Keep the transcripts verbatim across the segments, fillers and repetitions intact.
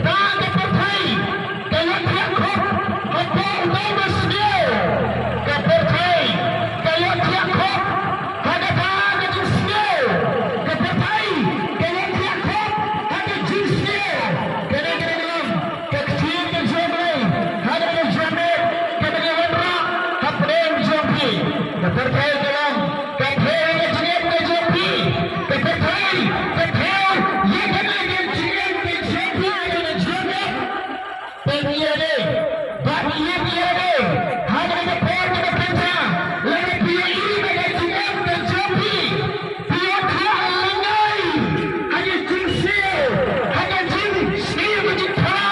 Ka pyrthei ka ïohthiah khop ha uta u basniew. Ka pyrthei ka ïohthiah khop ha kata ka jingsniew. Ka pyrthei ka ïohthiah khop ha ka jingsniew. Kane ka dei ka ktien ka jong U Blei ha kane ka janmiet kaba ngi wanrah hapdeng jong phi. Ka pyrthei ka long ka thew ïa ka jingim ka jong phi. Ka pyrthei ka thew ïa kane ka jingim ka jong phi ha kane ka janmiet. Pynïadei bad ïeit ïadei ha kane ka por kaba kynta. Lada phi ïohi ba ka jingim ka jong phi, phi ïohthiah lyngngai ha ka jingsniew, ha ka jingsniew ka jingthala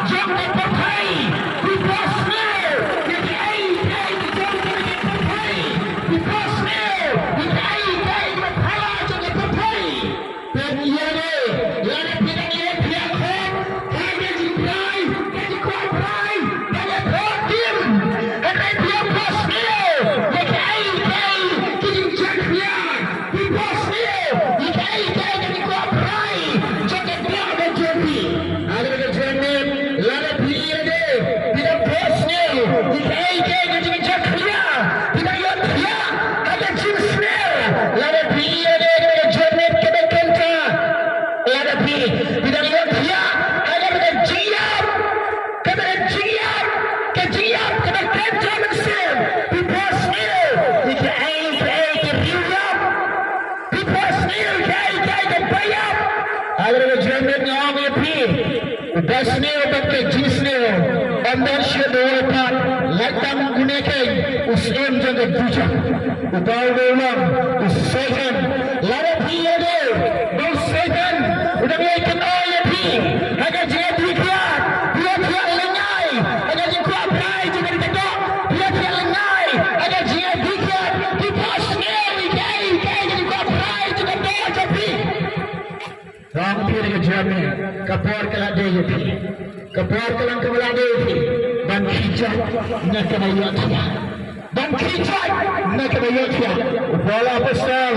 jong ka pyrthei. Phi phohsniew ïa kaei kaei ka jong ka pyrthei. Phi phohsniew ïa kaei kaei ka thala jong ka pyrthei. Pynïadei, lada phi dang ïohthiah khop ha ka jingbrai, ka jingkwah brai, ka jingkwah kim. Hynrei phi ïa phohsniew ïa kaei kaei ka jingjakhlia. Phi phohsniew ïa kaei kaei ka jingkwah brai jong ka doh ka jong phi. Ha kane ka janmiet, lada phi ïadei, phi dang phohsniew ïa kaei kaei ka jingjakhlia, phi dang ïohthiah ha ka jingsniew. Lada phi ïadei ha kane ka janmiet kaba kynta, lada phi, phi dang ïohthiah ha kane ka jingïap, kaba ka jingïap, ka jingïap kaba kynta mynsiem. Phi phohsniew ïa kaei kaei ka riewïap. Phi phohsniew ïa kaei kaei kaba ïap. Ha kane ka janmiet nga ong ïa phi, u basniew bad ka jingsniew ym don shuh da wai pat. Lait tang une keiñ u syiem jong ka dujok, uta u dei u long u Soitan. Lada phi ïadei ba u Soitan u dang ïai kynnoh ïa phi ha ka jingïadie kiad, phi ïohthiah lyngngai ha ka jingkwah brai jong ka doh, phi ïohthiah lyngngai ha ka jingïadie kiad, phi phohsniew ïa kaei kaei ka jingkwah brai jong ka doh jong phi. Nga ong ïa phi ha kane ka janmiet, ka por ka la dei ïa phi. Ka por ka la dei ïa phi ban khie jait na kaba ïohthiah. Ban khie jait na kaba ïohthiah. U Paul Apostol,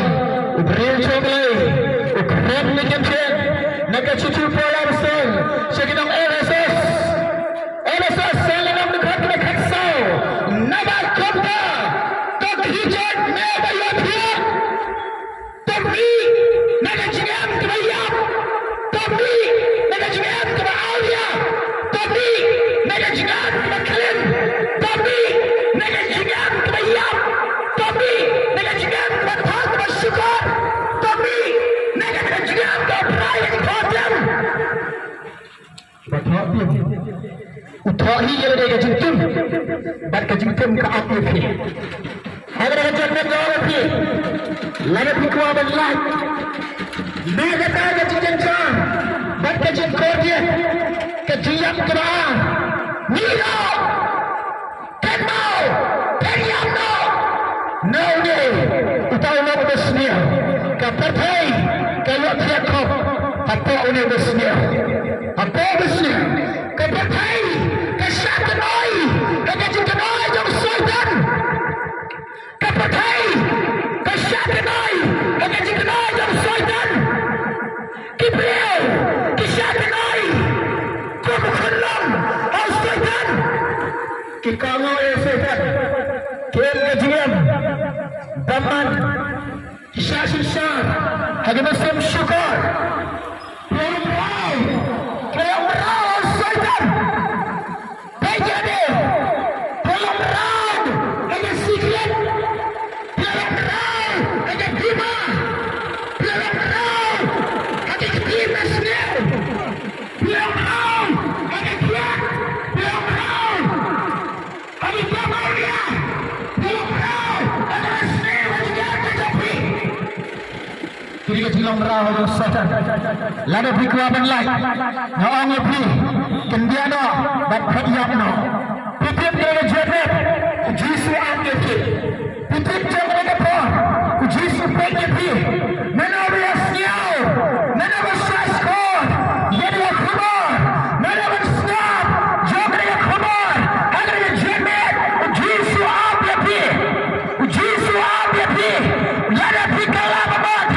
u briew jong U Blei, u kren na ka ktien, na ka shithi u Paul Apostol sha ki nong Ephesos. Ephesos, sa lynnong dkhot kaba khatsaw. Naba kumta, to khie jait na kaba ïohthiah. To mih na ka jingim kaba ïap. To mih na ka jingim kaba awria. To mih na ka jingim kaba khlem. To mih na ka jingim kaba ïap. To mih na ka jingim kaba thang kaba shukor. To mih na ka jingim kaba brai kaba thoh. Ba thoh tim. U thoh hi ïa lade ka jingtim bad ka jingtim ka ap ïa phi. Ha kane ka janmiet nga ong ïa phi, lada phi kwah ban lait na kata ka jingjynjar bad ka jingkordit, ka jingïap kaba ar, mih noh. Kynmaw, pynïap noh na une uta u long u basniew. Ka pyrthei ka ïohthiah khop hapoh une u basniew. Hapoh u basniew ka pyrthei ka shah kynnoh ha ka jingkynnoh jong u Soitan. Ka pyrthei ka shah kynnoh ha ka jingkynnoh jong u Soitan. Ki briew ki shah kynnoh kum u khunlung ha u Soitan. Ki kohnguh ïa u Soitan, ki im ka jingim bymman, ki shah synshar ha ka mynsiem shukor. Ki long mraw, ki long mraw ha u Soitan. Phi ïa dei, phi long mraw ha ka sikret. Phi long mraw ha ka dima. Phi long mraw ha ka kti basniew. Phi long mraw ha ka thiah. Phi long mraw ha ka kamaria. Phi long mraw ha ka basniew ha ka jingïap ka jong phi. Kine ki jinglong mraw jong u Soitan. Lada phi kwah ban lait, nga ong ïa phi, khyndiat noh bad phet ïap noh. Phi tip kane ka janmiet, u Jisu ap ïa phi. Phi tip jong kane ka por, u Jisu peit ïa phi. Mano ba ïasngew, mano ba shah skhor ïa kane ka khubor, mano ban sngap jong kane ka khubor, ha kane ka janmiet u Jisu ap ïa phi. U Jisu ap ïa phi. Lada phi kylla ba mut,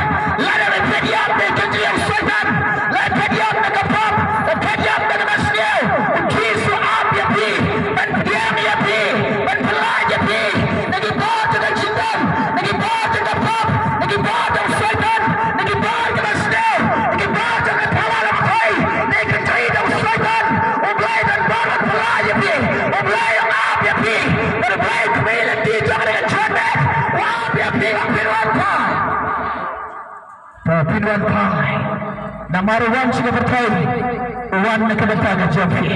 lada phi phet ïap na ka jingïap u Soitan, lada phi phet ïap na ka pop, lada phi phet ïap na Namar u wan sha ka pyrthei, u wan na ka bynta ka jong phi.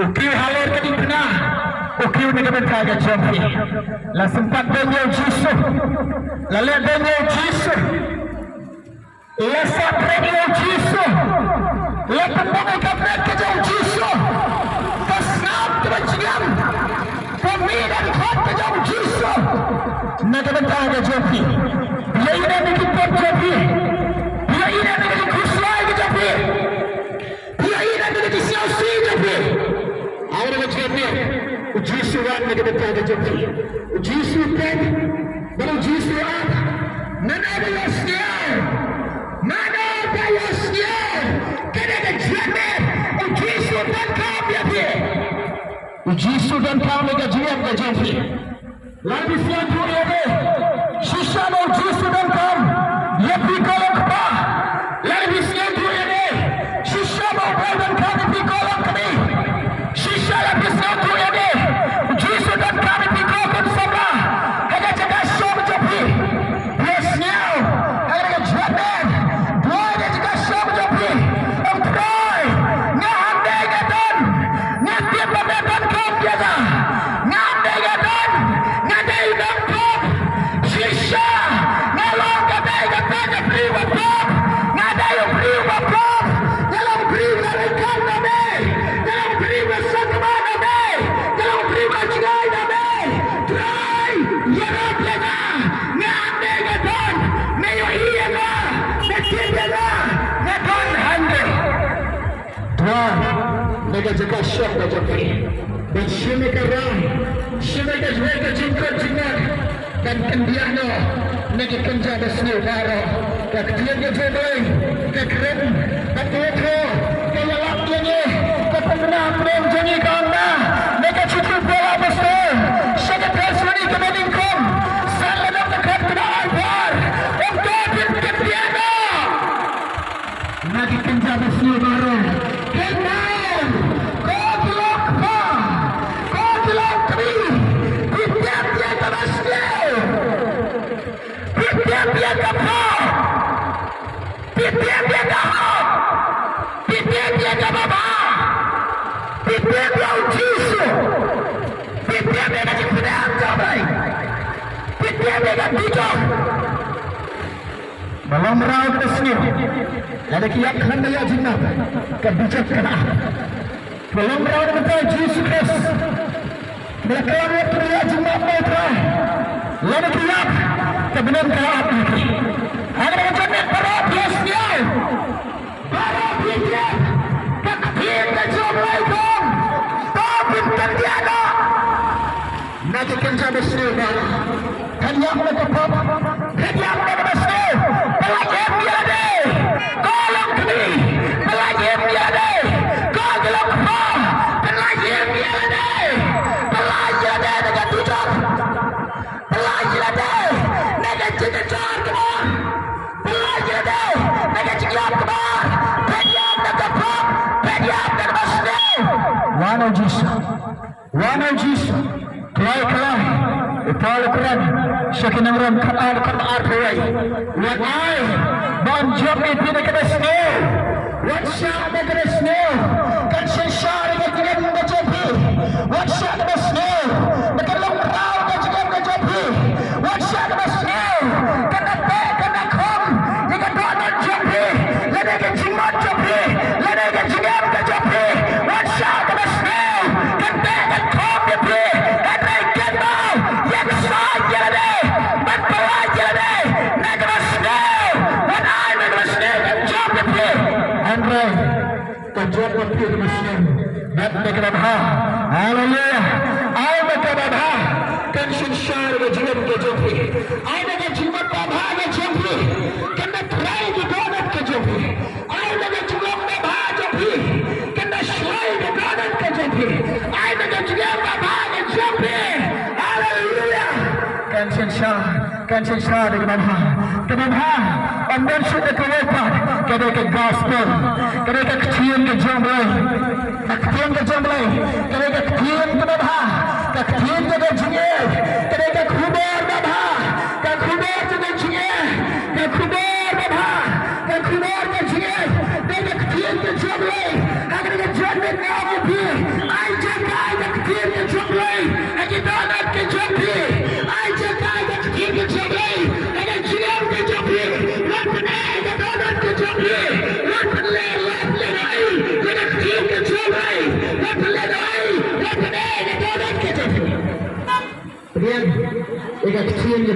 U kiew halor ka diengphna, u kiew na ka bynta ka jong phi. La sympat beiñ ïa u Jisu. La leh beiñ ïa u Jisu. La sah bret ïa u Jisu. La pynbeit ïa ka bret ka jong u Jisu. Ka snam kaba jngiam. Ka mih na ka khot ka jong u Jisu. Na ka bynta ka jong phi. Phi ïohi ne em ïa ki pop jong phi? Phi ïohi ne em ïa ki khuslai ka jong phi? Phi ïohi ne em ïa ki sngewsih jong phi? Haba ka jingeh, u Jisu wan na ka bynta ka jong phi. U Jisu peit bad u Jisu ap. Mano ba ïohsngew? Mano ba ïohsngew? Kane ka jingeh, u Jisu donkam ïa phi. U Jisu donkam ïa ka jingeh ka jong phi. Lada phi sngewthuh ïa lade, shisha ba u Jisu donkam ïa phi ko lok kpa. Lada phi sngewthuh ïa lade, shisha ba u Blei donkam ïa phi ko lok kmie. Shisha lada phi sngewthuh ïa lade, u Jisu donkam ïa phi ko khun samla. Ha ka jaka shong jong phi. Phi ïohsngew, ha ka jingeh, duwai ha ka jaka shong jong phi. Ong Trai, nga hap dei nga don, nga tip ba me donkam ïa nga. Nga hap dei nga don, nga dei u nongpop. Shisha, nga long kata kata ka briew ba pop. Nga dei u briew ba pop. Nga long briew ba ryngkat na me. Nga long briew ba sngewbha na me. Nga long briew ba jngai na me. Trai, ïarap ïa nga. Nga hap dei nga don. Me ïohi ïa nga. Me tip ïa nga. Nga don hangne. Duwai na ka jaka shong ka jong phi. Bad shim ïa ka rai, shim ïa ka jingkut jingmut. Kan khyndiat noh na ki kynja basniew baroh. Ka ktien ka jong U Blei ka kren, ka ktien ka ïalap ïa ngi. Ka pynbna pynbna jong ngi ka ong na ka shithi u Paul apostol sha ka Thessaloni kaba nyngkong, san lynnong dkhot kaba arphew ar. Ong to phin khyndiat noh na ki kynja basniew baroh. Kynmaw, ko ki lok kpa, ko ki lok kmie, phi tip ïa kaba sniew, phi tip ïa ka pop, phi tip ïa ka hok, phi tip ïa kaba bha, phi tip ïa u Jisu, phi tip ïa ka jingpynïaid jong U Blei, phi tip ïa ka dujok. Ba long mraw ka sniew. Lada ki ïap khlem da ïoh jingmap, ka dujok ka la ap. Ba long mraw da mynta Jisu Khrist. Ba la klam ïa ki da ïoh jingmap na U Trai. Lada ki ïap, ka bneng ka la ap ïa ki. Hynrei ka jingmut baroh phi ïohsngew. Baroh phi ïohsngew. Ka ktien ka jong U Blei ka ong, to phin khyndiat noh na ki kynja basniew baroh. Khyndiat na ka pop, khyndiat na kaba sniew. Pyllait im ïa lade, ko lok kmie. Pyllait im ïa lade, ko ki lok kpa. Pyllait im ïa lade, pyllait ïa lade na ka dujok. Pyllait ïa lade na ka jingkynjah kaba ar. Pyllait ïa lade na ka jingïap kaba ar. Khyndiat na ka pop, khyndiat na kaba sniew. Wan, O Jisu. Wan, O Jisu. Trai, trai. U Paul u kren sha ki nong Rom khatar, khatar, trai. Wat ai ba ym jop ïa phi na kaba sniew. Wat shah na kaba sniew. Kan synshar ïa ka jingim ka jong phi. Wat shah na kaba sniew. Ba kan long mraw ka jingim ka jong phi. Wat shah na kaba sniew. Kan da teh, kan da khum ïa ka dohnud jong phi, lane ka jingmut jong phi, lane ka jingim ka jong phi. Wat shah kaba sniew, kan teh kan khum ïa phi. Hynrei kynmaw, ïa ksaiñ ïa lade bad pyllait ïa lade na kaba sniew. Wat ai na kaba sniew kan jop ïa phi. Hynrei kan jop ïa phi kaba sniew bad na kaba bha. Haleluya. Ai na kaba bha, kan synshar ïa ka jingim ka jong phi. Ai na ka jingmut ba bha ka jong phi. Kan da trai ka dohnud ka jong phi. Ai na ka jinglong ba bha jong phi. Kan da shlei ka dohnud ka jong phi. Ai na ka jingim ba bha ka jong phi. Haleluya. Kan synshar, kan synshar da kaba bha. Kaba bha, ym don shuh da kawei pat, ka dei ka gospel. Ka dei ka ktien ka jong U Blei. Ka ktien ka jong U Blei, ka dei ka ktien kaba bha, ka ktien jong ka jingeh, ka dei ka khubor ba bha, ka khubor jong ka jingeh, ka khubor ba bha,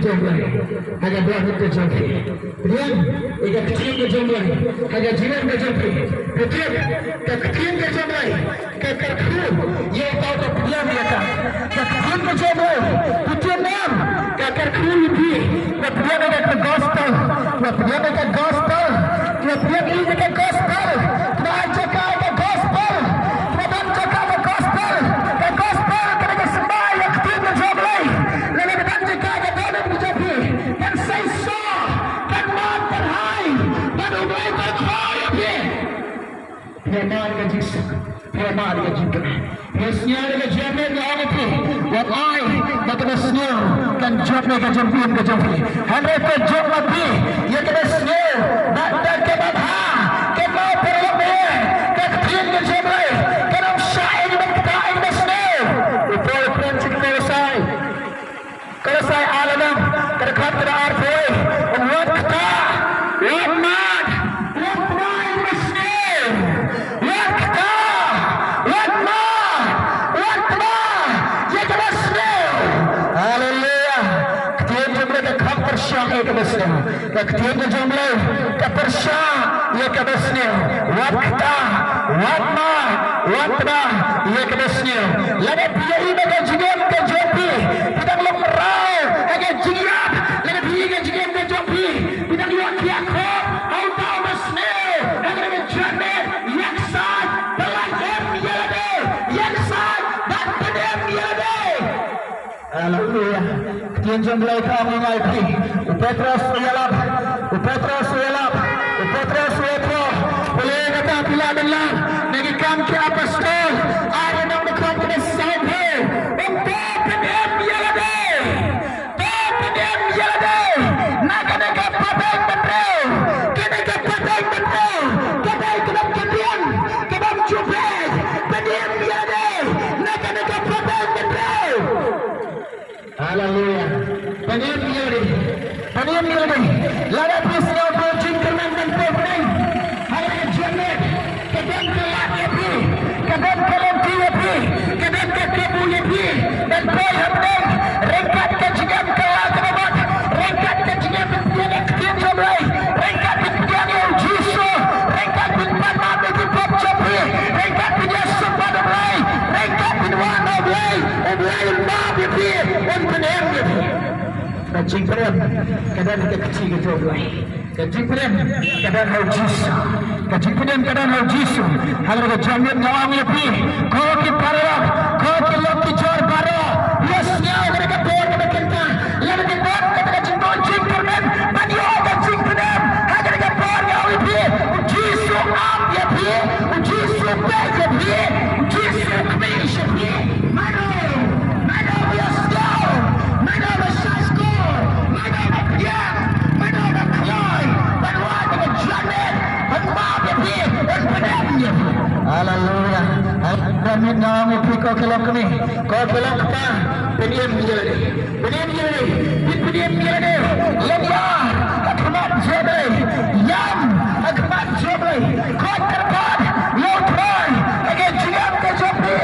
jong U Blei ha ka dohnud ka jong phi. Pdiang ïa ka ktien ka jong U Blei ha ka jingim ka jong phi. Pdiang ka ktien ka jong U Blei. Ka kyrkhu ïa uta uba pdiang ïa ka. Ka ktien ka jong U Blei. Pdiang ïa ka kyrkhu ïa phi. Ba pdiang ïa ka gospel. Ba pdiang ïa ka gospel. Ba pdiang ïa ka gospel. Ba jaka ka gospel. Ba ban jaka ka gospel. Ka gospel ka dei ka symbai ïa ka ktien ka jong U Blei. Lane ba ban jaka ka dohnud ka jong phi. Kan seisoh, kan mad, kan hai. Ba U Blei u ban khot ïa phi. Phi ïa mad ka jingsuk, phi ïa mad ka jingkmen. Phi ïa sngewthuh ka jingkmen, nga ong ïa phi, wat ai ba ka ba sniew kan jop ïa ka jingim ka jong phi. Hynrei phi jop ma phi ïa ka ba sniew, bad da kaba bha, ka ba pyrshah ïa ka ktien ka jong U Blei, kan ym shah ïa ka ba kata ïa ka ba sniew. U Paul u kren sha ki Kolosai. Kolosai ar lynnong, ka dkhot ka arphew wei. Wat ktah, wat mad, wat tbah ïa ka ba sniew. Wat ktah, wat mad, wat tbah ïa ka ba sniew. Haleluya. Ktien jong U Blei ka kham pyrshah ïa ka ba sniew. Ka ktien ka jong U Blei ka pyrshah ïa ka ba sniew. Wat ktah, wat mad, wat tbah ïa ka ba sniew. Lada phi ïohi ba ka jingim ka jong phi, phi dang long mraw ha ka jingïap, lada phi ïohi ka jingim ka jong phi, phi dang ïoh thiah khop ha uta u ba sniew, ha ka jingim, ïaksaid, pynlait, em ïa lade, ïaksaid bad pynim ïa lade. Haleluya. Ktien jong U Blei ka ong ïa ngi, u Petros u ïalap, u Petros u ïalap, u Petros u ïathuh. Pule kata phi lah ban lap na Ki Kam ki Apostol ar lynnong dkhot kaba sawphew. Ong to pynim ïa lade. To pynim ïa lade na kane ka pateng bynriew. Kane ka pateng bynriew ka dei kaba kyndiang, kaba jubek. Pynim ïa lade na kane ka pateng bynriew. Haleluya. Pynim ïa lade. Pynim ïa lade. Lada phi sngew ba ka jingkyrmen kan poi pdeng ha ka jingmut, ka don ka lad ïa phi, ka don ka lynti ïa phi, ka don ka kabu ïa phi ban poi hapdeng ryngkat ka jingim ka la ka ba bad ryngkat ka jingim ban pdiang ïa ka ktien jong U Blei, ryngkat ban pdiang ïa U Jisu, ryngkat ban pan map ïa ki pop jong phi, ryngkat ban ïasuk bad U Blei, ryngkat ban wan ha U Blei, U Blei un map ïa phi, un pynim ïa phi. Ka jingpynim ka don ha ka kti ka jong U Blei. Ka jingpynim ka don ha U Jisu. Ka jingpynim ka don ha U Jisu. Ha kane ka jingmut nga ong ïa phi, ko ki paralok, ko ki lok ki jor baroh, ïa sngew kane ka por kaba kynta. Lada ka don kata ka jingdon jingkyrmen ban ïoh ka jingpynim, ha kane ka por nga ong ïa phi, U Jisu ap ïa phi, U Jisu peit ïa phi, U Jisu kmen ïa phi. Mano, mano ba ïa sngew, mano ba shah shkor, mano ba pdiang, mano ba khlaiñ ban wan ha ka jingmut ban map ïa phi, ban pynim ïa phi. Haleluya. Haleluya. Nga ong ïa phi, ko ki lok kmie, ko ki lok kpa, pynim ïa lade. Pynim ïa lade. Phin pynim ïa lade. Leit ïar ha khmat jong U Blei. Ïam ha khmat jong U Blei. Khot kyrpad ïa U Trai ha ka jingim ka jong phi.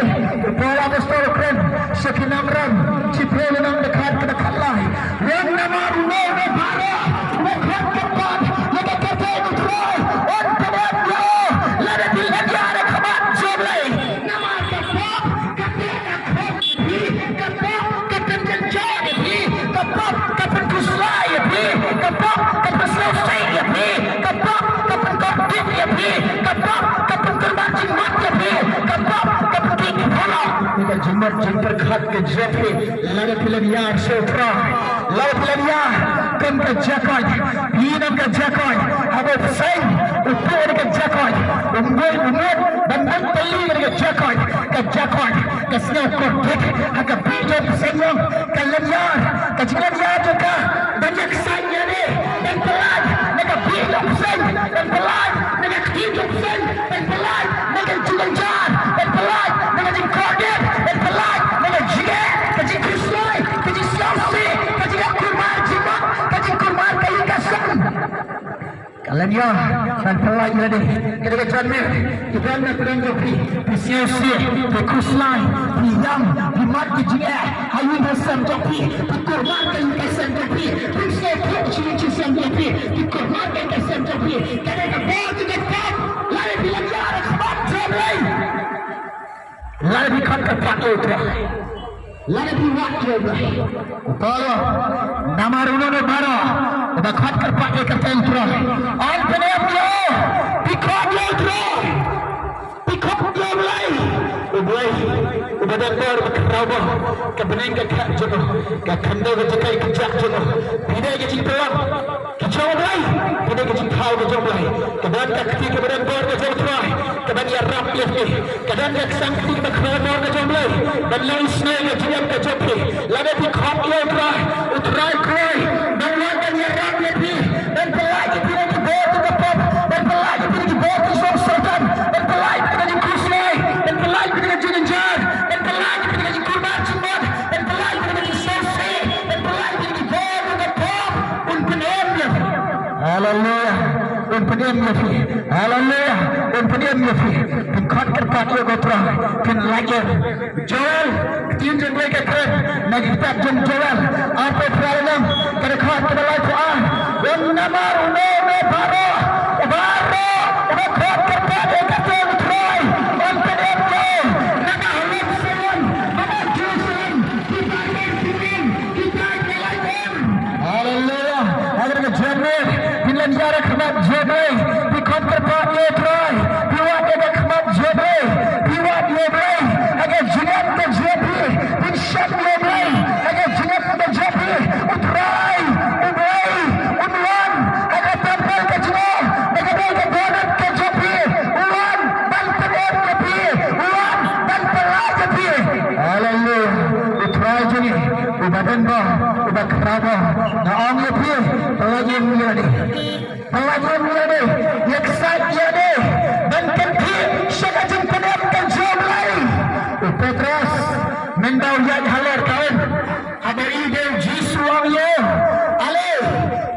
U Paul u apostol u kren sha ki nongrim, Shiphew lynnong dkhot kaba khatlai. Wan namar uno uno baroh uba khot kyrpad ïa ka kyrteng U Trai un pyndem ïa u. Lada phi leit ïar ha khmat jong U Blei, namar ka pop ka pynjynjar ïa phi, ka pop ka pynjynjar ïa phi, ka pop ka pynkhuslai ïa phi, ka pop ka pynsngewsih ïa phi, ka pop ka pynkordit ïa phi, ka pop ka pynkulmar jingmut ïa phi, ka pop ka pynkhih phalok ïa ka jingmut jingpyrkhat ka jong phi. Lada phi leit ïar sha U Trai, lada phi leit ïar kum ka jaka, phi don ka jaka haba u bseiñ u tuh ïa ka jaka, u mut, u mut ban wan pynlong ïa ka jaka, ka jaka ka sngew kordit ha ka bih jong u bseiñ, ka leit ïar, ka jingleit ïar jong ka ban ïaksaid ïa lade, ban pyllait na ka bih jong u bseiñ, ban pyllait na ka kti jong u bseiñ, ban pyllait na ka jingjynjar, ban pyllait na ka jingkordit, ban pyllait na ka jingeh, ka jingkhuslai, ka jingsngewsih, ka jingeh kulmar jingmut, ka jingkulmar ka ïing ka sem. Ïa, ban pynlait ïa lade. Ka dei ka janmiet, ki don na pdeng jong phi, phi siew siew, phi khuslai, phi ïam, phi mad ki jingeh ha ïing ha sem jong phi, phi kulmar ka ïing ka sem jong phi, phi siew siew sha ïing sha sem jong phi, phi kulmar ka ïing ka sem jong phi. Ka dei ka bor jong ka pop, lada phi lam ïa ka khmat jong U Blei. Lada phi khot kyrpad ïa U Trai. Lada phi wad ïa U Blei. Tolo. Namar uno uno baroh uba khot kyrpad ïa ka kyrteng U Trai, un pynim ïa u. Phi khot ïa U Trai. Phi khot ïa U Blei. U Blei uba don bor, uba khraw bor. Ka bneng ka khet jong u, ka khyndew ka jaka ka jak jong u. Phi dei ka jingthrang ka jong U Blei, ka dei ka jingthaw ka jong U Blei. Ka don ka kti kaba don bor ka jong U Trai kaban ïarap ïa phi. Ka don ka ksang kti kaba khraw bor ka jong U Blei ban long isynei ka jingim ka jong phi. Lada phi khot ïa U Trai, U Trai khrei ban wan ban ïarap ïa phi, ban pynlait ïa phi na ki bor ki pop, ban pynlait ïa phi na ki bor ki song Soitan, ban pynlait ïa phi na ki jingkhuslai, ban pynlait ïa phi na ki jingjynjar, ban pynlait ïa phi na ki jingkulmar jingmot, ban pynlait ïa phi na ki jingsngewsih, ban pynlait ïa phi na ki bor ki pop. Un pynim ïa phi. Haleluya. Un pynim ïa phi. Haleluya. Un pynim ïa phi. Phin khot kyrpad ïa U Trai, phin lait ïa u. Joel, ka ktien jong U Blei ka kren na ka kitab jong Joel arphew phra lynnong, ka dkhot kaba laiphew ar. Namar uno uno baroh, baroh uba khot kyrpad ïa ka kyrteng U Trai, un pynim ïa u. Na ka hynmen Sion, na ka Jerusalem, ki bai ban pynim, ki bai ban lait em. Haleluya. Ha kane ka janmiet, phin lam ïa ka khmat jong U Blei, phi khot kyrpad ïa U Trai, phi wad ïa ka khmat jong U Blei, phi wad ïa U Blei ha ka jingim ka jong phi, phin shad ïa U Blei ha ka jingim ka jong phi. U Trai, U Blei un wan ha ka templ ka jong u, ha ka dei ka dohnud ka jong phi, u wan ban pynim ïa phi, u wan ban pynlait ïa phi. Haleluya. U Trai jong ngi uba don bor, uba khraw bor, nga ong ïa phi, pynlait ïa u ïa lade. Pynlait ïa u ïa lade, ïa ksait ïa lade ban kynthih sha ka jingpynim ka jong U Blei. U Petros mynba u ïaid halor ka um, haba ïohi ïa U Jisu, u ong ïa u, ale,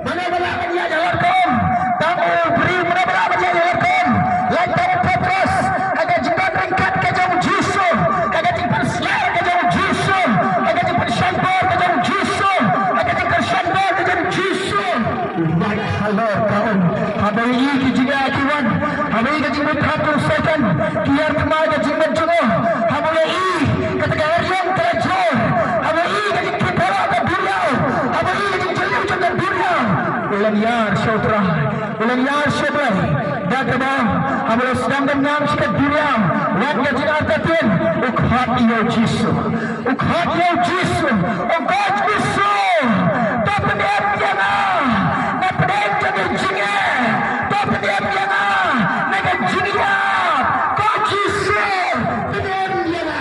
mano ba lah ban ïaid halor ka um? Tang u briew mano ba lah ban ïaid halor ka um? Lait tang u Petros ha ka jingdon ryngkat ka jong U Jisu, ha ka jingpynsleh ka jong U Jisu, ha ka jingpynshongkor ka jong U Jisu, ha ka jingpynshongkor ka jong U Jisu. U ïaid halor ka um. Haba ïohi ki jingeh ki wan, haba ïohi ka jingmut ha u Soitan, ki ïar thma ka jingmut jong u. Haba ïohi kata ka eriong ka la jur, haba ïohi ka jingkit baroh ka duriaw, haba ïohi ka jingjylliew jong ka duriaw, u lam ïar sha U Trai, u lam ïar sha U Blei. Da kaba haba la sdang ban nang sha ka duriaw, wat ka jingartatien, u khot ïa U Jisu. U khot ïa U Jisu, u khot Jisu, to pynim ïa nga na pdeng jong ka jingeh, to pynim ïa nga na ka jingïap, ko Jisu, pynim ïa nga.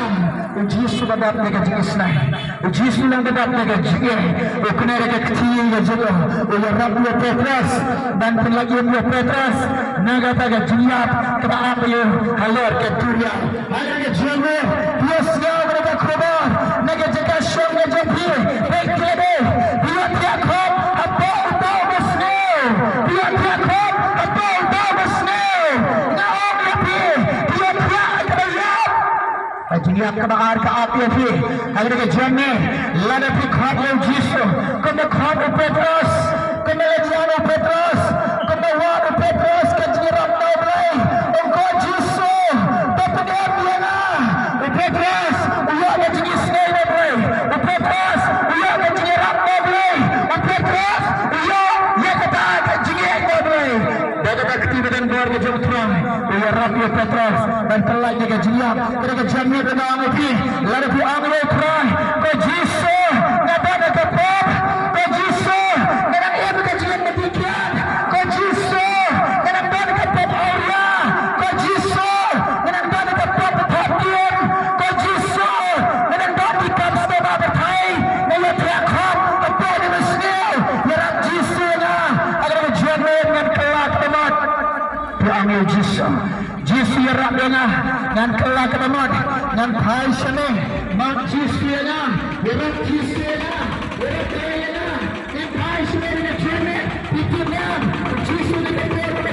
U Jisu ba dap na ka jingisnei, U Jisu ba dap na ka jingeh, u kane ka kti ka jong u, u ïarap ïa u Petros ban pynlait ïa u Petros na kata ka jingïap kaba ap ïa u halor ka duriaw. Ha kane ka janmiet, phi ïohsngew kane ka khubor na ka jaka shong ka jong phi, peit ki lade, phi ïohthiah khop hapoh uta u basniew, phi ïohthiah khop hapoh uta u basniew. Nga ong ïa phi, phi ïohthiah kaba ïap. Ka jingïap kaba ar ka ap ïa phi ha kane ka janmiet. Lada phi khot ïa U Jisu kumba khot u Petros, kumba la ïa u Petros, kumba wad u Petros ka jingïarap na U Blei. Ong ko Jisu, to pynim ïa nga. U Petros u ïoh ka jingisnei na U Blei. U Petros u ïoh ka jingïarap na U Blei. U Petros u ïoh ïa kata ka jingïeit na U Blei. Da kata ka kti ba don bor ka jong U Trai, u ïarap ïa u Petros ban pynlait na ka jingïap. Kane ka janmiet nga ong ïa phi, lada phi ong ïa U Trai, ko Jisu, nga don ha ka pop. Ko Jisu, nga dang im ha ka jingim na bynta. Ko Jisu, nga dang don ha ka pop awria. Ko Jisu, nga dang don ha ka pop ba thad dien. Ko Jisu, nga dang don ki kam sngewbha pyrthei. Nga ïathiah khop hapoh une u sniew. Ïarap Jisu ïa nga. Ha kane ka janmiet ngan kylla ka bamot. Phi ong ïa U Jisu, Jisu ïarap ïa nga, ngan kylla ka bamot, ngan phai shane. Mot Jisu ïa nga, ïarap Jisu ïa nga, ïarap ïa nga. Ngan phai shane na ka janmiet, phi tip ïa nga, Jisu na ka janmiet.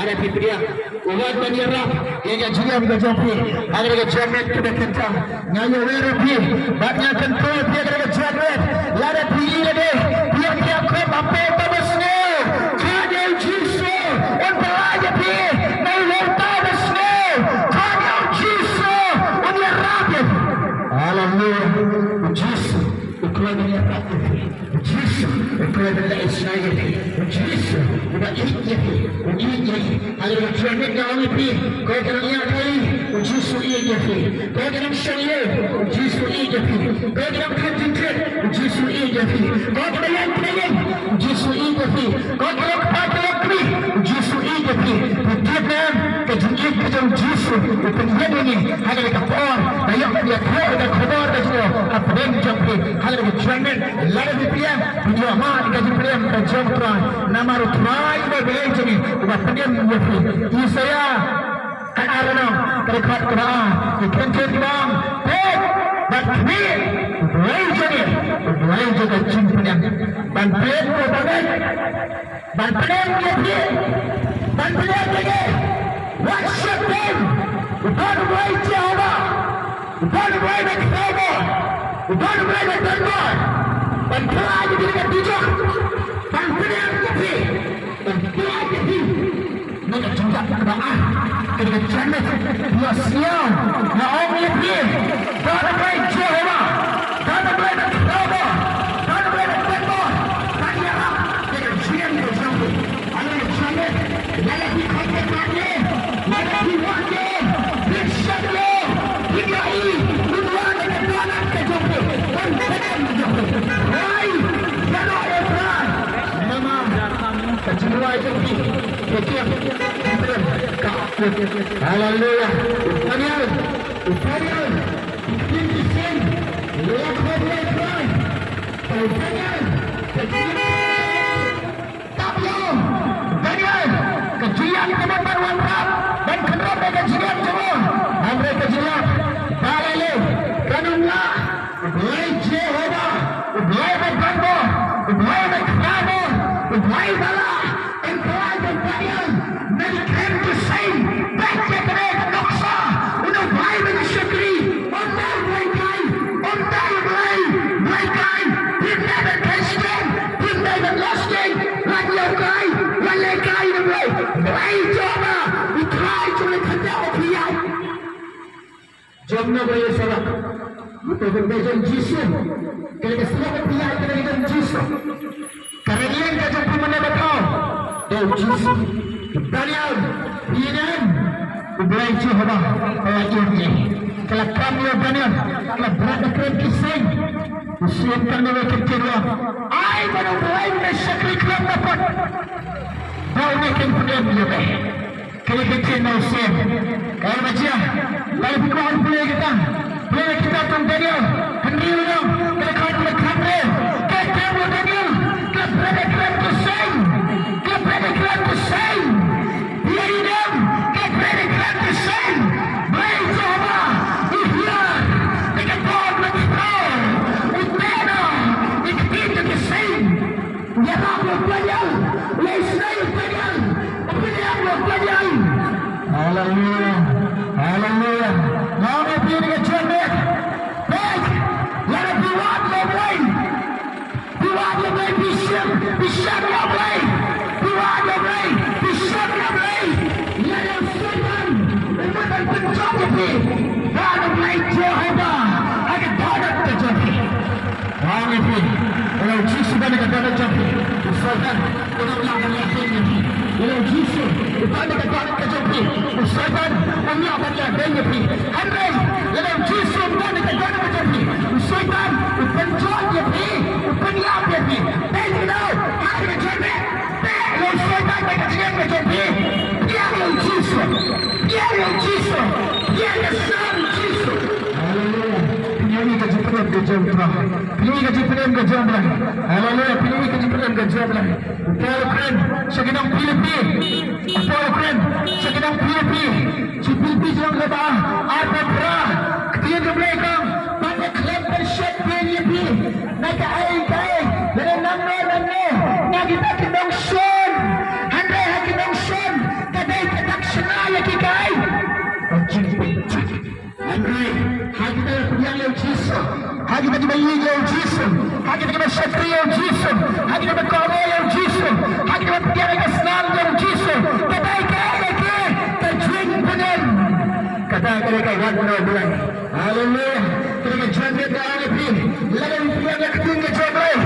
Lada phi pdiang, u Wat ban ïarap ïa ka jingim ka jong phi ha kane ka janmiet kaba kynta. Nga ïawer ïa phi bad nga kyntu ïa phi ha kane ka janmiet, lada phi ïeit lade, phi ïa phi ïa khop ha pdeng ba sniew, khie ïa u Jisu un pyllait ïa phi. Na u longtai ba sniew, khie ïa u Jisu un ïarap ïa phi. Haleluya. U Jisu u kloi ban ïarap ïa phi. U Jisu u kloi ban leh isynei ïa phi. U Jisu u da ïeit ïa phi. U ïeit ïa phi. Haleluya. Nga ong ïa phi, ko ki nongïaid kali, u Jisu u ïeit ïa phi. Ko ki nongshong ïew, u Jisu u ïeit ïa phi. Ko ki nongthied jingthied, u Jisu u ïeit ïa phi. Ko ki nongïaid kali, u Jisu u ïeit ïa phi. Ko ki long kpa ki long kmie, u Jisu u ïeit ïa phi. Phi tip ne em, ka jingïeit ka jong u Jisu u pynïaid ïa ngi ha kane ka por ba ïoh ban ïathuh ïa ka khubor ka jong u ha pdeng jong phi. Ha kane ka janmiet, lada phi pdiang, pynïoh ma ïa ka jingpdiang ka jong u Trai. Namar u Trai uba U Blei jong ngi uba pdiang ïa phi. Isaïah ka ar, ka dkhot kaba ar, ki kyntien ki ba ong, peit bad khmih, U Blei jong ngi, U Blei jong ka jingpdiang. Ban peit, u ba peit. Ban pdiang ïa phi, ban pdiang ïa ngi. Wat sheptieng, u don U Blei Jehobah, u don U Blei ba khlaiñ bor, u don U Blei ba don bor. Ban pdiang ïa phi, ban pdiang ïa phi, ban pdiang ïa phi. Na ka jingïap kaba ar, ka dei ka jingïap, ïa sngewbha, nga ong ïa phi, don U Blei Jehobah, don U Blei ba khlaiñ bor, don U Blei ba don bor, ban ïarap ïa ka jingim ka jong phi. Haleluya. Lada phi khot ïa ka jingïap, lada phi wad ïa, phi shep ïa, phi ïohi, phi wan ïa ka jingïap ka jong phi, ban pynïap ka jong phi. Rai, ïaroh ïa U Trai. Namar ka jingrwai jong phi. Haleluya. U Daniel, u Daniel, u Daniel, u Daniel, u Daniel, ka jingïap ka ban wanrah, ban kynrap ïa ka jingïap jong u. Hynrei ka jingïap ba la leh, kan ym lah. U Blei Jehobah, U Blei ba don bor, U Blei ba khlaiñ bor, U Blei ba lah. Yn pyllait ïa u Daniel na ki kren ki seng. Peit ïa kane ka nuksa, une u Blei ba ngi shakri, um dei Blei kai, um dei Blei, Blei kai. Phin dei ban Khristan, phin dei ban leh seng, lait ïa u kai, lait leh kai na Blei. Blei Jehobah, U Trai jong ngi, khyndiat ba phi ïaid. Jong no ba ïa sarak. Uto ba dei jong Jisu. Ka dei ka sarak ba phi ïaid ka dei jong Jisu. Ka rynïeng ka jong phi mynne ba thaw. Dei u Jisu. Daniel, phi ïa ïeng. U Blei Jehobah ka la ïeng ïa. Ka la kam ïa u Daniel. Ka la bret da kren ki seng. U syiem kan ne wei kyntien u ong, ai ban u Blei ba me shakri khlem da put. Ba une kin pynim ïa me. Kane ka ktien na u syiem. Ka ong ba jia, lada phi kwah ban pule kita, pule kita tang Daniel hynriew lynnong, ka dkhot kaba khathynriew. Ka ktien u Daniel, ka la bret da kren ki seng, ka la bret da kren ki seng. Phi ïa ïohi ne em, ka la bret da kren ki seng. Blei Jehobah u hiar da ka bor na ki bor, u teh noh ïa ka ktien jong ki seng. Ïarap ïa u Daniel, leh isynei ïa u Daniel, pynïap ïa u Daniel. Haleluya. Haleluya. Nga ong ïa phi ha kane ka janmiet. Peit, lada phi wad ïa u Blei, phi wad ïa u Blei, phi shim, phi shim ïa u Blei. Phi wad ïa u Blei, phi shim ïa u Blei. Lada u Soitan u mut ban pynjot ïa phi, don u Blei Jehobah ha ka dohnud ka jong phi. Nga ong ïa phi, lada u Jisu u don ha ka dohnud jong phi, u Soitan un ym lah ban ïakhun ïa phi. Lada u Jisu u don ha ka dohnud ka jong phi, u Soitan un ym lah ban ïakhun ïa phi. Hynrei lada u Jisu um don ha ka dohnud ka jong phi, u Soitan u pynjot ïa phi, u pynïap ïa phi. Te kino ha ka jingim, te lada u Soitan don ha ka jingim ka jong phi, pdiang ïa u Jisu, pdiang ïa u Jisu, pdiang ïa u Jisu. Haleluya. Pynïoh ïa ka jingpynim ka jong u Trai. Pynïoh ïa ka jingpynim ka jong u Blei. Haleluya. Pynïoh ïa ka jingpynim ka jong u Blei. U Paul u kren sha ki nong Philippi. U Paul u kren sha ki nong Philippi. Sha Philippi lynnong kaba ar, arphew phra. Ka ktien ka Blei ka ong, bad nga khlem pynsheptieng ïa phi na kaei kaei, lane nangno nangno, na kita ki nongshun. Hynrei ha ki nongshun, ka dei Ha kita kiba ïeit ïa u Jisu, ha kita kiba shakri ïa u Jisu, ha kita kiba kawei ïa u Jisu, ha kita kiba pdiang ïa ka snam jong u Jisu. Ka dei kaei kaei ka jingpynim. Kata ka dei ka wan na u Blei. Haleluya. Ka dei ka jingpynim ka ong ïa phi. Lada phi pdiang ïa ka ktien ka jong u Blei,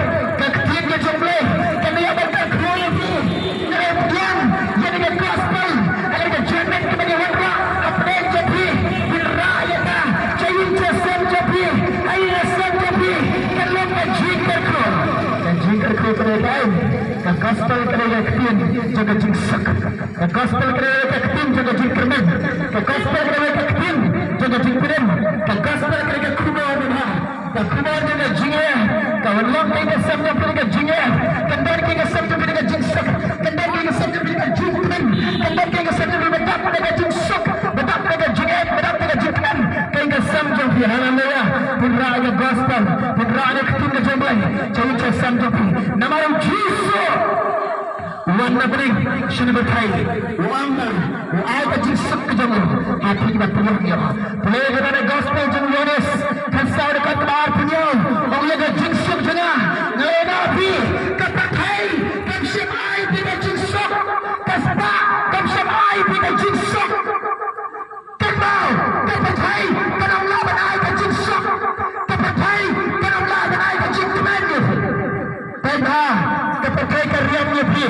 ka ktien ka jong u Blei kan ïa ban kyrkhu ïa phi. Lada phi pdiang ïa ka gospel, lada ka jingpynim kaba ïa wanrah hapdeng jong phi, phin rah ïa ka sha ïing sha sem jong phi, ha ïing ha sem jong phi, kan long ka jingkyrkhu. Ka jingkyrkhu ka dei kaei? Ka gospel ka dei ka ktien jong ka jingsuk. Ka gospel ka dei ka ktien jong ka jingkyrmen. Ka gospel ka dei ka ktien jong ka jingpynim. Ka gospel ka dei ka khubor babha. Ka khubor jong ka jingeh. Ka wan long ka ïing ka sem jong phi ka jingeh. Kan don ka ïing ka sem jong phi ka jingsuk. Kan don ka ïing ka sem jong phi ka jingpynim. Kan don ka ïing ka sem jong phi ba dap da ka jingsuk, ba dap da ka jingeh, ba dap da ka jingpynim. Ka ïing ka sem jong phi, haleluya. Phin rah ïa ka gospel, phin rah ïa ka ktien ka jong u Blei sha ïing sha sem jong phi. Namar u Jisu u wan na bneng sha ka pyrthei, u wan ban, u ai ka jingsuk ka jong u ha phi kiba pdiang ïa u. Pule ïa kane ka gospel jong u Ïoannis, khatsaw dkhot kaba arphew hynñiew, ong ïa ka jingsuk jong nga, nga la ai ïa phi. Ka pyrthei kam shym ai ïa phi ka jingsuk. Ka spah kam shym ai ïa phi ka jingsuk. Kynmaw, ka pyrthei kan ym lah ban ai ka jingsuk. Ka pyrthei kan ym lah ban ai ka jingkmen ïa phi. Pynban, ka pyrthei ka riam ïa phi.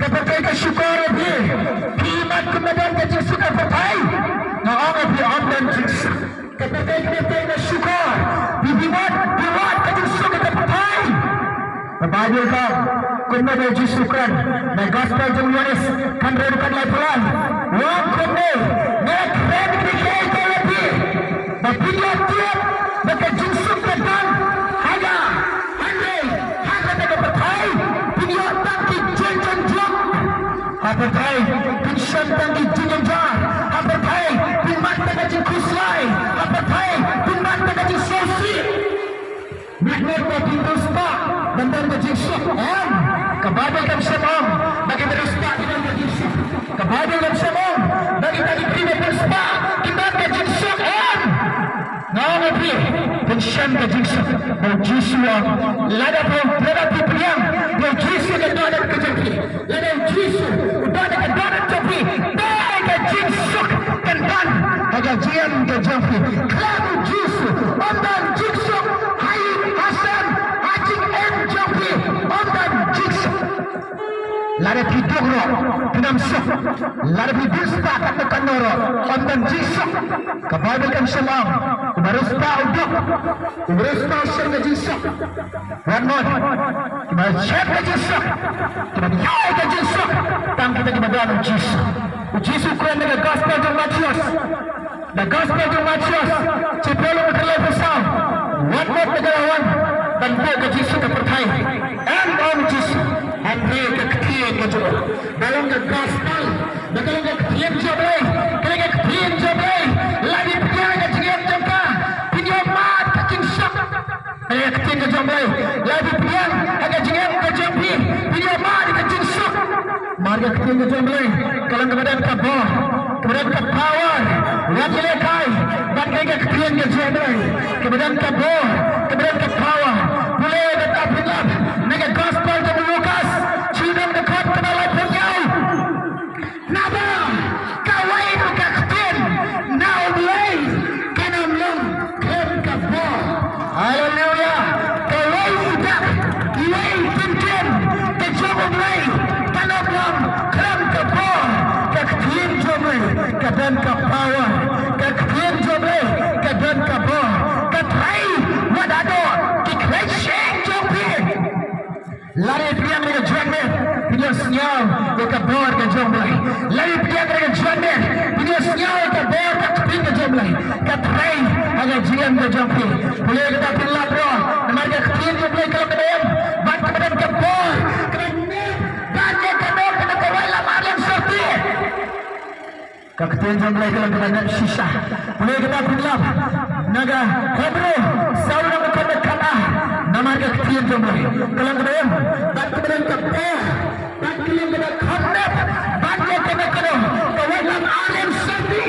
Ka pyrthei ka shukor ïa phi. Phi mat kumno don ka jingsuk ka pyrthei? Nga ong ïa phi, ym don jingsuk. Ka pyrthei ka pyrthei ka shukor. Phi, phi mat, phi mat ka jingsuk ka pyrthei. Ka Baibl ka ong, kumno ba u Jisu u kren, na gospel jong u Ïoannis, khathynriew dkhot laiphew lai. U ong kumne, nga kren kine kiei kiei ïa phi, ba phin ïoh tip ba ka jingsuk ka don ha nga. Hynrei ha kata ka pyrthei phin ïoh tang ki jingjynjar. Ha pyrthei phin shem tang ki jingjynjar. Ha pyrthei phin mad tang ka jingkhuslai. Ha pyrthei phin mad tang ka jingsngewsih. Mut ba phin riewspah ban don ka jingsuk? Em. Ka Baibl kam shym ong ba kita riewspah kin don ka jingsuk. Ka Baibl kam shym ong ba kita ki briew ba pynspah kin don ka jingsuk. Em. Nga ong ïa phi, phin shem ka jingsuk. Ba u Jisu u ong, lada phi, lada phi pdiang ïa u Jisu ka dohnud ka jong phi, lada u Jisu u don ha ka dohnud jong phi, dei ka jingsuk kan don ha ka jingim ka jong phi. Khlem u Jisu ym don jingsuk. Ha ïing ha sem, ha jingim jong phi ym don jingsuk. Lada phi duk ruh phin ym suk. Lada phi duk spah katno katno ruh ym don jingsuk. Ka Baibl kam shym ong, uba riewspah u duk, uba riewspah u shem ka jingsuk. Wat mut, kiba shem ka jingsuk, kiba ïoh ka jingsuk, tang kita kiba don u Jisu. U Jisu u kren na ka gospel jong u Mathaios. Na gospel jong u Mathaios, shiphew lynnong khatlai phew saw. Wat mut ba nga la wan ban buh ka jingsuk ka pyrthei. Em, ong u Jisu. Hynrei ka ktien ka jong u, ba long ka gospel, ba ka long ka ktien jong u Blei, ka long ka ktien jong u Blei. Lada phi pdiang ha ka jingim jong phi, phin ïoh mad ka jingsuk. Ka long ka ktien ka jong u Blei. Lada phi pdiang ha ka jingim ka jong phi, phin ïoh mad ka jingsuk. Namar ka ktien ka jong u Blei ka long kaba don ka bor, kaba don ka power. Wat ïalehkai bad ka ktien ka jong u Blei kaba don ka bor, kaba don ka power. Pule kata phin lap na ka gospel jong u Lukas, shi lynnong dkhot kaba laiphew hynñiew. Naba kawei ruh ka ktien na u Blei kan ym long khlem ka bor. Haleluya. Kawei u dak, iwei i ktien ka jong u Blei kan ym long khlem ka bor. Ka ktien jong u Blei ka don ka power. Ka ktien jong u Blei ka don ka bor. Ka trei wat haduh ki khlei shyieng jong phi. Lada phi pdiang ïa ka jingmut, phin ïohsngew ïa ka bor ka jong u Blei. Lada phi pdiang ïa ka jingmut, phin ïohsngew ïa ka bor ka ktien ka jong u Blei. Ka trei ha ka jingim ka jong phi. Pule kata phin lap ruh, namar ka ktien jong u Blei ka long kaba im bad kaba don ka bor, kaba im bad ïa kano kano kawei lam ar lam shyrti. Ka ktien jong u Blei ka long kaba nep shisha. Pule kata phin lap na ka Hebru saw lynnong dkhot khatar. Namar ka ktien jong u Blei ka long kaba im bad kaba don ka bor bad ka long kaba kham nep bad ïa kano kano kawei lam ar lam shyrti.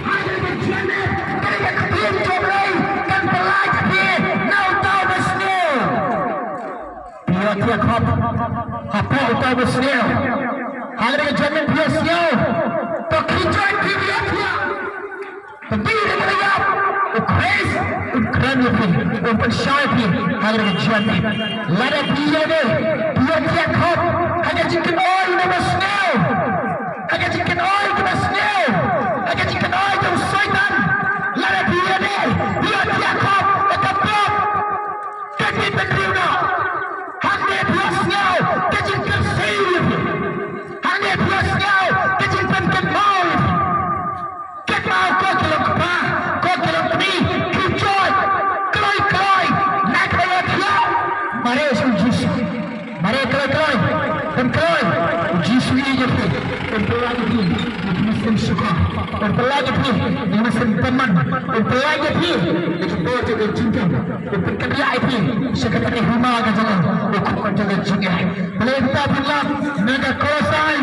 Ha kane ka jingim, kane ka ktien jong u Blei kan pyllait ïa phi. Khop hapoh uta u basniew. Hynrei ka jingmut phi ïohsngew, to khie join phi ïa phi. Tang phi da ka ïap, u Khrist un kren ïa phi, un pynshai phi ha ka jingmut. Lada phi ïa dei, phi ïa thiah khop ha ka jingkynoi u basniew, ha ka jingkynoi u basniew, ha ka jingkynoi u Soitan. Lada phi ïa dei, phi ïa thiah khop ha ka pop, ka jingpynriewna. Hangne phi ïohsngew ka jingkyrsiew ïa phi. Hangne phi ïohsngew ka jingpynkynmaw ïa phi. Kynmaw ko ki long kpa, ko ki long kmie, ki jot kloi kloi na ka ïa thiah. Mareh sha u Jisu. Mareh kloi kloi. Pynkloi. U Jisu ïeit ïa phi. Pynkloi ïa phi. Ïa phi mynsiem shukor. Pynkloi ïa phi. Ïa phi mynsiem tymmen. Pynkloi ïa phi. Ïa phi bor jong ka jingkyrkhu. U pynkynriah ïa phi sha kata ka hima ka jong u, u khun ka jong ka jingeh. Balei kata phi lap na ka Kolosai,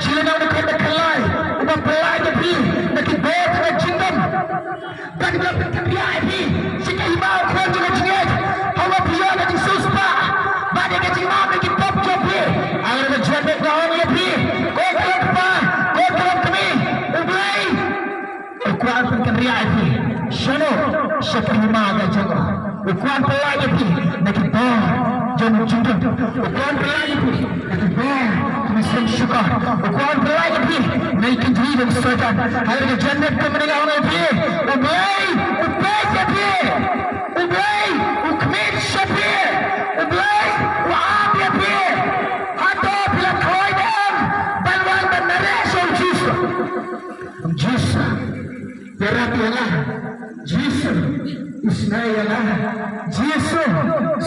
jinglynnong dkhot ba khatlai, uba pynlait ïa phi na ki bor ka jingdum. Ban ïa pynkynriah ïa phi sha ka hima u khun jong ka jingeh. Haba phi ïoh ka jingsiewspah bad ïa ka jingmap na ki pop jong phi. Hynrei ka jingmut nga ong ïa phi, ko ka long kpa, ko ka long kmie, U Blei u kwah pynkynriah ïa phi. Shano? Sha ka hima ka jong u. U kwah pynlait ïa phi na ki bor jong u jingdum. U kwah pynlait ïa phi na ki bor ki mynsiem shukor. U kwah pynlait ïa phi na ki kynjri jong u Soitan. Hynrei ka jingmut kumne nga ong ïa phi, U Blei u peit ïa phi. U Blei u khmih sha phi. U Blei u ap ïa phi. Hato phi la kloi ne em ban wan ban mareh sha u Jisu? Jisu ïarap ïa nga. Jisu isynei ïa nga. Jisu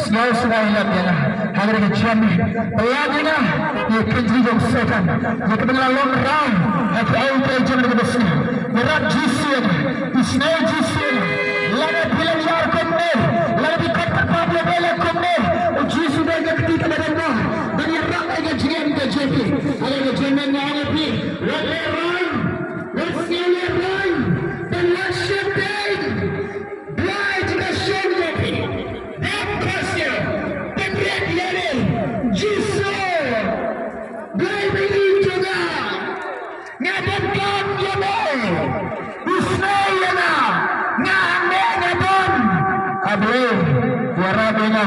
sngewsynei ïa nga. Hynrei ka jingmut pynlait ïa nga ïa ka jingdon Soitan, ïa kaba nga la long raw ha kiei kiei jong ka basniew. Ïarap Jisu ïa nga. Isynei Jisu ïa nga. Lada phi la ïar kumne, lada phi khot pat pap ïa U Blei kumne, U Jisu dei ka kti kaba donbor ban ïarap ïa ka jingim ka jong phi. Hynrei ka jingmut nga ong ïa phi, wat lehrain. Wat sngewlehrain, pynlait sheptieng. Blei jong ka shong jong phi. Dap ka sngewbha, pynrit ïa u Jisu. Blei ba ïeit jong nga, nga donkam ïa me. Isynei ïa nga, nga hangne nga don. A Blei, ïarap ïa nga.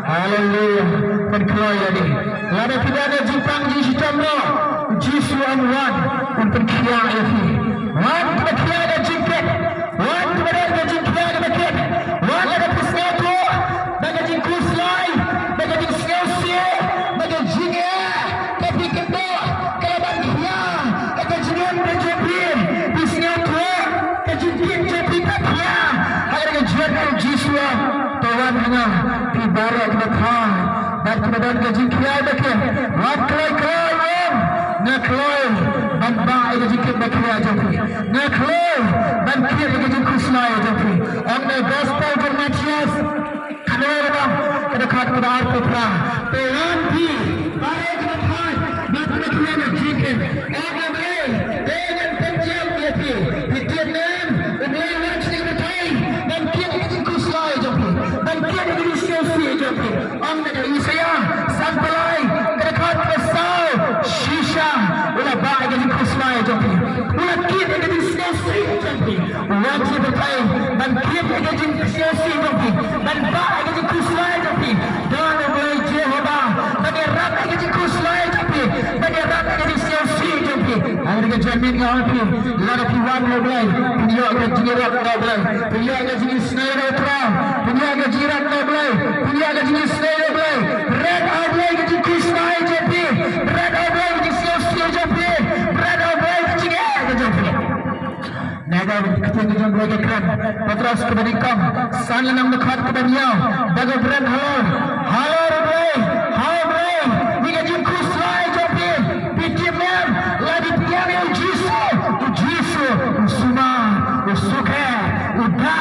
Haleluya. Pynkloi ïa ngi. Lada phi don ha jingpang jingshitom noh, Jisu un wan, un pynkhiah ïa phi. Wan kaba khia da jingkit. Wan kaba don ka jingkhia kaba kit. Wan lada phi sngewthuh ba ka jingkhuslai, ba ka jingsngewsih, ba ka jingeh ka phi kynduh ka la ban khia ha ka jingim ka jong phi. Phi sngewthuh ka jingkit jong phi ka khia. Ha ka jingkit jong Jisu. To wan ha nga phi baroh kiba thaw bad kiba don ka jingkhia ba kit. Wat kloi kloi wan. Nga kloi ban bah ïa ka jingkit ba khia jong phi. Nga kloi ban kit ïa ka jingkhuslai jong phi. Ong na gospel jong u Mathaios, kane ruh ka dkhot kaba arphew phra. Te wan phi baroh kiba thaw bad kiba khia ïa ka jingkit. Ong na Blei, te ngan pynjem ïa phi. Phi tip ne em, U Blei u la shim bynta ban kit ïa ka jingkhuslai jong phi, ban kit ïa ka jingsngewsih jong phi. Ong na ka Isaïah sanphew lai, ka dkhot kaba saw, shisha u la bah ïa ka jingkhuslai jong phi, u la kit ïa ka jingsngewsih jong phi. U la shim bynta ban kit ïa ka jingsngewsih jong phi, ban bah ïa ka jingkhuslai jong phi. Don U Blei Jehobah ban ïarap ïa ka jingkhuslai jong phi, ban ïarap ïa ka jingsngewsih jong phi. Hynrei ka jingmut nga ong ïa phi, lada phi wan ha U Blei, phin ïoh ka jingïarap na U Blei, phin ïoh ka jingisynei na U Trai, phin ïoh ka jingïarap na U Blei, phin ïoh ka jingisynei na U Blei. Bret ha U Blei ka jingkhuslai jong phi, bret ha U Blei ka jingsngewsih jong phi, bret ha U Blei ka jingeh ka jong phi. Nangta ka ktien ka jong U Blei ka kren, Petros kaba nyngkong, san lynnong dkhot kaba hynñiew, da ka bret halor, halor U Blei, ha U Blei ïa ka jingkhuslai jong phi. Phi tip ne em, lada phi ïeng ïa u Jisu, u Jisu u sumar, u sukher, u da,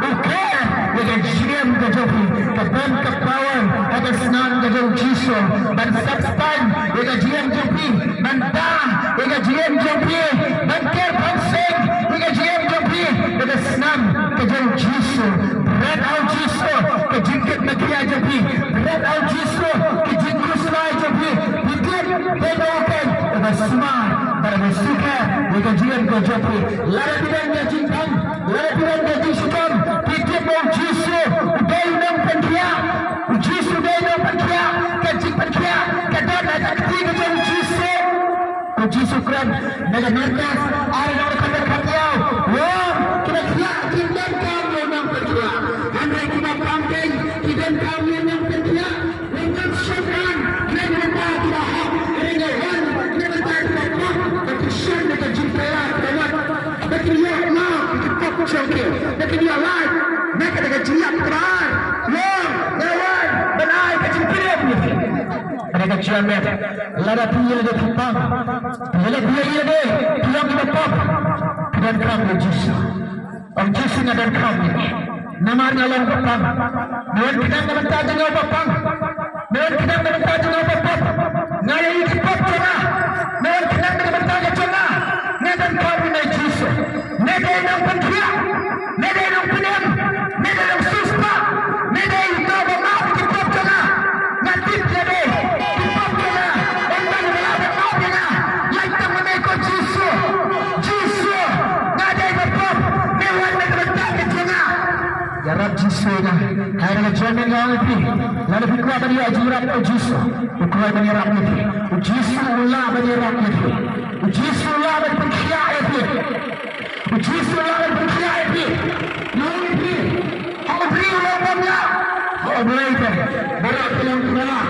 u kher ïa ka jingim ka jong phi. Ka don ka power ha ka snam ka jong u Jisu ban sap spaiñ ïa ka jingim jong phi, ban da ïa ka jingim jong phi, ban kyrpang seng ïa ka jingim jong phi da ka snam ka jong u Jisu. Bret ha u Jisu ka jingkit ba khia jong phi. Bret ha u Jisu ka jing Lada phi don ka jingpang, lada phi don ka jingshitom, phi tip ba u Jisu u dei u nongpynkhiah. U Jisu u dei u nongpynkhiah. Ka jingpynkhiah ka don ha ka kti ka jong u Jisu. U Jisu kren na ka Markos ar, na ka Markos khatar, ïa kiba khiah kim donkam ïa u nongpynkhiah, hynrei kiba pang dei ki donkam ïa u nongpynkhiah. Wan shong kan na ka bynta kiba hok, hynrei wan na ka bynta kiba pop. Ka kyrshan na ka jingpyllait ka wat ba kin ïoh map ïa ki pop jong ki, ba kin ïoh lait na ka, na ka jingïap kaba ar. Long, ïa wan ban ai ka jingpynim ïa ki. Ka dei ka jingïaid. Lada phi ïa lade phi pang, lada phi ïa lade phi long kiba pop, phi donkam ïa u Jisu. Ong Jisu, nga donkam ïa me. Namar nga long ba pang. Me wan khnang na ka bynta jong nga ba pang. Me wan khnang na ka bynta jong nga ba pop. Nga ïa ki pop jong nga. Me wan khnang na ka bynta ka jong nga. Nga donkam ïa me Jisu. Me dei nongpynkhiah. Me dei nongpynim. Me dei nongsiewspah. Me dei uta ba map ïa ki pop jong nga. Nga tip ïa me. Ki pop jong nga. Ym don ba lah ban map ïa nga. Lait tang ma me ko Jisu. Jisu, nga dei ba pop. Me wan na ka bynta ka jong nga. Ïarap Jisu ïa nga. Hynrei ka jingmut nga ong ïa phi, lada phi kwah ban ïoh jingïarap na u Jisu, u kwah ban ïarap ïa phi. U Jisu u lah ban ïarap ïa phi. U Jisu u lah ban pynkhiah ïa phi. U Jisu u lah ban pynkhiah ïa phi. Nga ong ïa phi, ha u briew u long bym lah. Ha U Blei te baroh ki long kiba lah.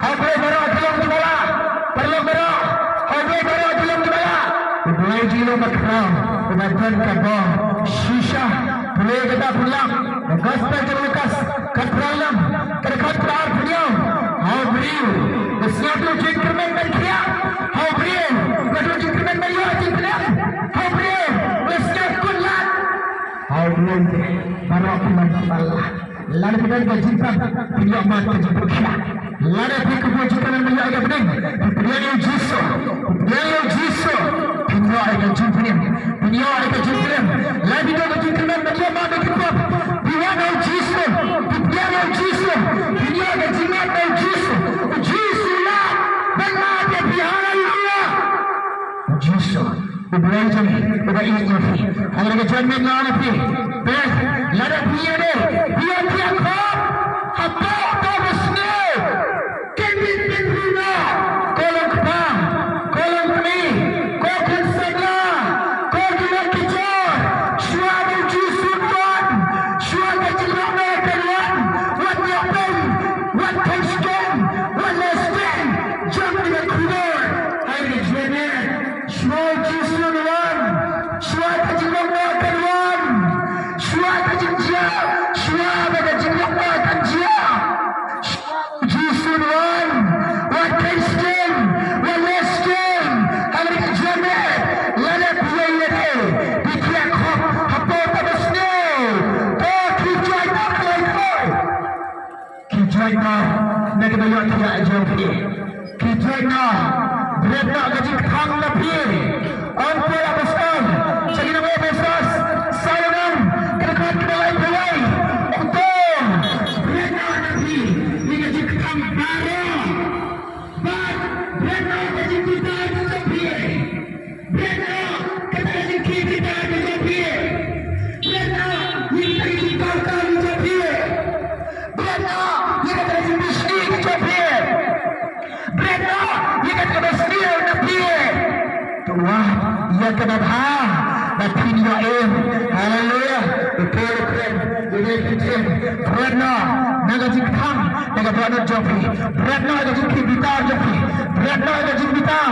Ha U Blei baroh ki long kiba lah. Paralok baroh, ha U Blei baroh ki long kiba lah. U Blei jong ngi u long ba khraw, uba don ka bor shisha. Pule kata pule, ka Gospel jong u Lukas, ka phra lynnong, ka dkhot kaba arphew hynñiew. Ha u briew ba sngewthuh jingkyrmen ban khiah, ha u briew ba sngewthuh jingkyrmen ban ïoh jingpynim, ha u briew ba sngewkut lad, ha u Blei baroh ki long kiba lah. Lada phi don ka jingpang, phin ïoh mad ka jingpynkhiah. Lada phi kyrmen jingkyrmen ban ïoh ïa ka bneng, phi pdiang ïa u Jisu, phi pdiang ïa u Jisu, phin ïoh ïa ka jingpynim, phin ïoh ïa ka jingpynim. Lada phi don ka jingkyrmen ban ïoh mad na ki pop, phi wan ha u Jisu, phi pdiang ïa u Jisu, phin ïoh ïa ka jingmad na u Jisu. U Jisu u lah ban mad ïa phi. Haleluya. U Jisu. U Blei jong ngi uba ïeit ïa phi. Hynrei ka jingmut nga ong ïa phi, peit, lada phi ïeit, phi ïeit, phi ïeit khop hapoh uta u basniew. Kin ym pynruna, ko long kpa, ko long kmie, ko khun samla, ko ki lok ki jor. Shuwa ba u Jisu un wan, shuwa ka jinglong noh kan wan. Wat ïoh pyn, wat kheiñ sting, wat leh sting jong kane ka khubor. Ai ka jingmut. Shuwa u Jisu un wan, shuwa ka jinglong noh kan wan, shuwa ka jingjia, shuwa ba ka jinglong noh kan jia. Shuwa u Jisu un wan, wat kheiñ sting, wat leh sting. Hynrei ka jingmut, lada phi ïeit, phi ïeit khop hapoh uta u basniew. Ko ki jait noh kloi kloi. Ki jait noh na kaba ïohthiah jong phi. Ki jait noh. Bret noh ka jingkthang na phi. Ong u Paul Apostol sha ki nong Ephesos, sa lynnong, ka dkhot kaba laiphew wei. Uto, bret noh na phi ïa ka jingkthang baroh. Bad bret noh ka jingbitar ka jong phi. Bret noh kata ka jingkhih bitar ka jong phi. Bret noh ïa kata ka jingkaw kaw ka jong phi. Bret noh ïa kata ka jingbishni ka jong phi. Bret noh ïa kata kaba sniew na phi. To wad ïa kaba bha ba phin ïoh im. Haleluya. Betul, betul. Bret noh na ka jingkthang na ka dohnud jong phi. Bret noh na ka jingkhih bitar jong phi. Bret noh na ka jingbitar.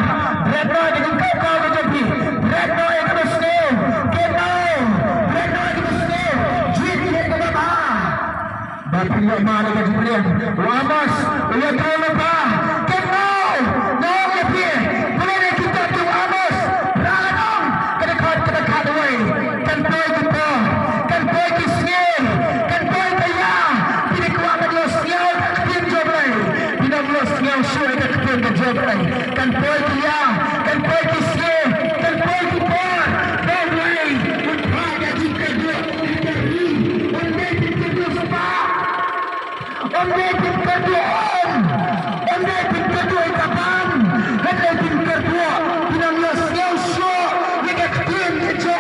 Bret noh na ka jingkaw kaw ka jong phi. Bret noh na kaba sniew. Kynmaw. Bret noh na kaba sniew. Jied ïa kaba bha. Ba phin ïoh mad ïa ka jingpynim. U Amos u ïathuh lypa. Kynmaw. Nga ong ïa phi. Pule na kitab jong u Amos. Phra lynnong. Ka dkhot kaba khatwei. Kan poi ki por, kan poi ki sngi, kan poi ka ïa, phi dei kwah ban ïohsngew ka ktien jong U Blei. Phin ym ïohsngew shuh ïa ka ktien ka jong U Blei. Kan poi ki ïa, kan poi ki sngi, kan poi ki por. Ba U Blei un phah ïa ka jingkyrduh ïa ka ri. Ym dei phin kyrduh spah. Ym dei phin kyrduh um. Ym dei phin kyrduh ïa ka bam. Hynrei phin kyrduh, phin ym ïohsngew shuh ïa ka ktien ka jong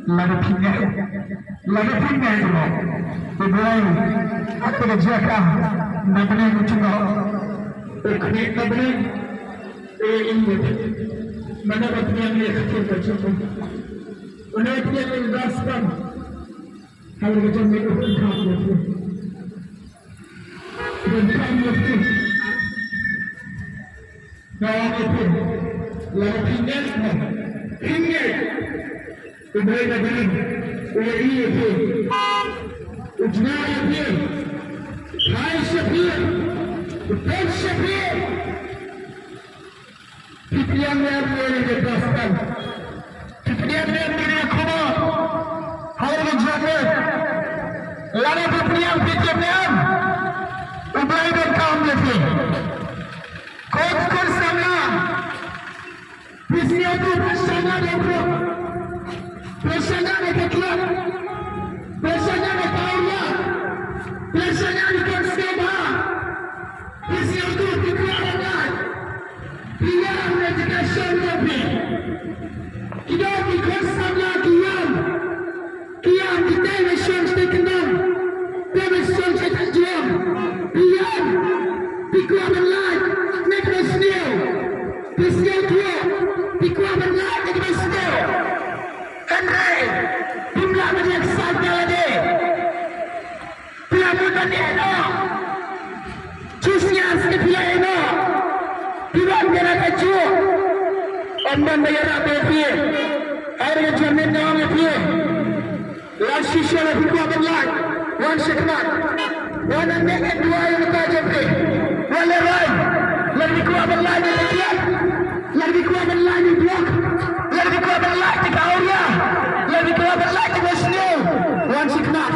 Lada phi ngeit, lada phi ngeit ruh, U Blei, ha kata ka jaka, na bneng u jngoh, u khmih na bneng, u ïohi ïa phi. Mano ba pdiang ïa ka ktien ka jong u, mano ba pdiang ïa ka gospel, ha kata ka jingmut u pynkhap ïa phi. U pynkhap ïa phi. Nga ong ïa phi, lada phi ngeit mo, phi ngeit, U Blei na bneng u ïohi ïa phi, u jngoh ïa phi, u phai sha phi, u peit sha phi. Phi pdiang ne em ïa kane ka gospel? Phi pdiang ne em ïa kane ka khubor? Ha kane ka jingmut, lada phi pdiang, phi tip ne em, U Blei u donkam ïa phi. Ko ki khun samla, phi sngewthuh, phi shaniah na ka ïing, phi shaniah na ka tlot, phi shaniah na ka awria, phi shaniah na ka sngewbha. Phi sngewthuh, phi kwah ban lait, phi ïam na ka jingshong jong phi. Ki don ki khun samla ki ïam, ki ïam, ki tei ba shong sha kyndong, tei ba shong sha jrong. Phi ïam, phi kwah ban lait na kaba sniew. Phi sngewthuh, phi kwah ban lait na kaba sniew. Hynrei phim lah ban ïaksaid ïa lade. Phi la mut ban ïeh noh. Shu sngewsih phi la ïeh noh. Phi wan biang ha kajuh. Ym don ba ïarap ïa phi. Hynrei ka jingmut nga ong ïa phi, lada shisha lada phi kwah ban lait, wan shakhmat. Wan nang leh duwai ïa ka jong phi. Wan lehrain. Lada phi kwah ban lait na ka tlot, lada phi kwah ban lait na ka block, lada phi kwah ban lait na ka awria, lada phi kwah ban lait na ka sniew, wan shakhmat.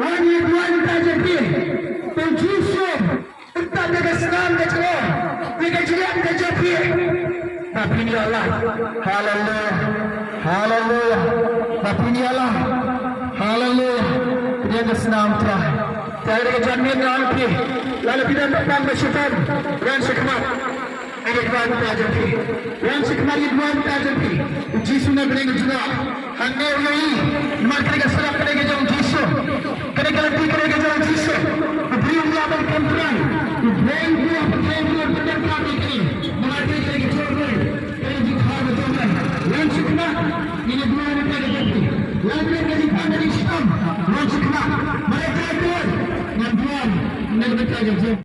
Wan ïa duwai ïa ka jong phi. To Jisu un tap ïa ka snam ka jong u, ïa ka jingïap ka jong phi. Ba phin ïoh lait. Haleluya. Haleluya. Ba phin ïoh lait. Haleluya. Ïa ka snam Trai. Trai, ïa ka jingmut nga ong ïa phi, lada phi don ba pang ba shitom, wan shakhmat. Ïa duwai mynta jong phi. Wan shakhmat ïa duwai mynta jong phi. U Jisu na bneng u jngoh. Hangne u ïohi. Namar kane ka surok kane